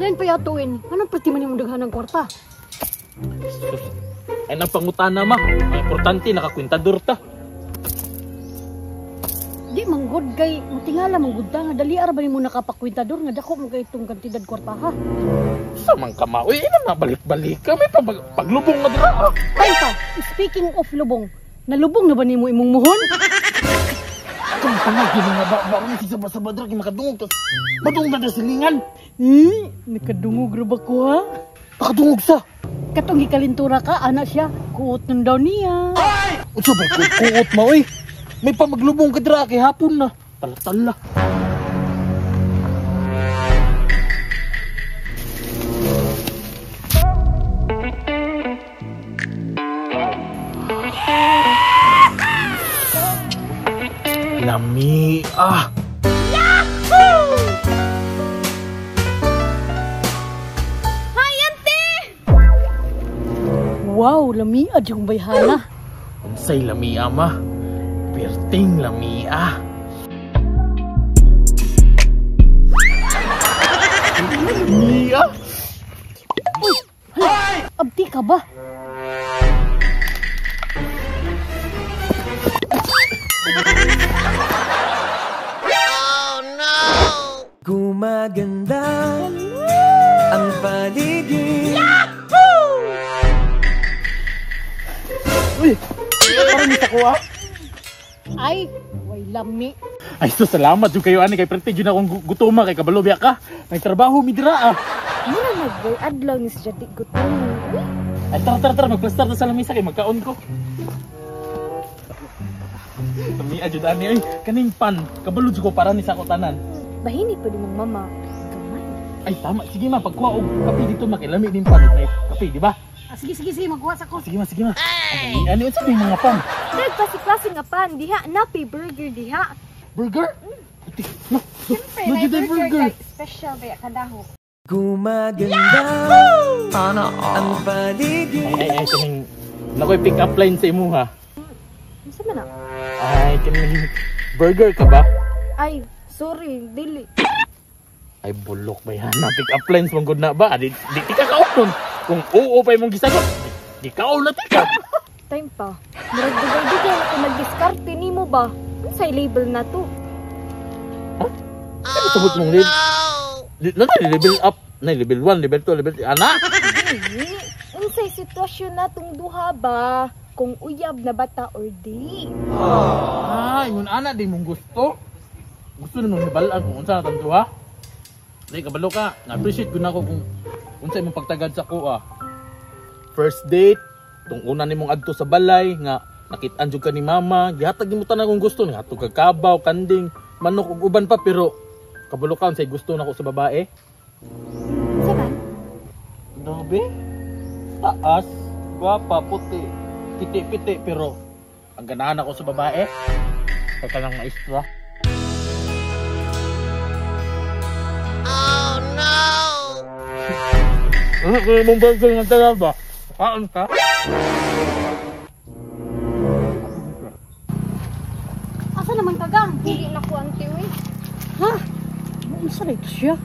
Lain pa yatuin. Anong perti man imong daghan ng kwarta? Sus. Ay nang pangutana ma. Ang importante nakakwintador ta. Di manggod kay mutingala manggod ta nga dali ara ba nimo nakapakwintador nga dako mo kay itong kantidad kwarta ha. Sa man ka ma. Uy, ina na balik-balik ka may paglubong nga dira. Ah. Ay pa, speaking of lubong, nalubong na ba nimo imong muhon? Kung pangagi nga ba ba ni sa basa badra kay makadungog tas madungog na silingan. Eh, nakadungog ra ba ko ha? Nakadungog sa. Katong gikalintura ka, ana siya, kuot nun daw niya. Unsa ba kuot ma oy? May pamaglubong ka dira kay hapon na. Talatala. Lami ah. Yahoo! Hi, ante! Wow, lami yung bayhana. Unsay lami ama? Perting lami ah. Lami ah. Uy, hala, abdi ka ba? Gumaganda ang paligid. Yahoo! Uy, parang sa kuha. Ay, way lami. Ay, so salamat jud kayo ani kay prete jud akong gutuma kay kabalo biya ka. Nagtrabaho mi dira ah. Mura magboy adlaw ni siya di gutom. Ay, tara tara tara magplastar ta sa lamisa kay magkaon ko. Lami jud ani oy, kaning pan kabalo jud ko para ni sa ako tanan. Bahini pa di mong mama. Gamay. Ay tama, sige ma, pagkuha og kape dito makilami din pan og kape, di ba? Ah, sige sige sige, magkuha sa ko. Sige ma, sige ma. Ay, ano unsa may mga pan? Nagpasi-klase nga pan diha, napi burger diha. Burger? Puti. No. Siyempre, may burger kay special baya kadaho. Gumaganda ang paligid. Ay ay ay kaning nakoy pick up line sa imuha. Unsa man na? Ay, kaning burger ka ba? Ay, sorry, dili. Ay, bulok ba yan? Pick up lines mong good na ba? Di ka kaon. Kung oo pa imong gisagot, di kaon na tika. Time pa. Murag dugay-dugay na ko nagdiskarte nimo ba? Unsay label na to? Ha? Ano sabot mong label? No? Level up. Na level 1, level 2, level 3. Ana? Dili. Unsay sitwasyon na tong duha ba? Kung uyab na bata or di? Ah, ingon ana di mong gusto. Gusto na nung hibalaan kung unsa na tang duha. Dili kabalo ka. Na-appreciate ko na ako kung unsa imong pagtagad sa kuha. First date, tung una nimong adto sa balay nga nakit-an jud ka ni mama, gihatag nimo tanan kung gusto, nihatog kag kabaw, kanding, manok ug uban pa pero kabalo ka unsay gusto nako sa babae. Unsa man? Grabe. Taas, gwapa, puti, piti-piti pero ang ganahan ako sa babae kay kanang maestra. Oh no! Ano kaya mong burger nga dala ba? Kaon ka? Asa naman ka gang? Dili na ko ante uy. Ha? Unsa na ito siya?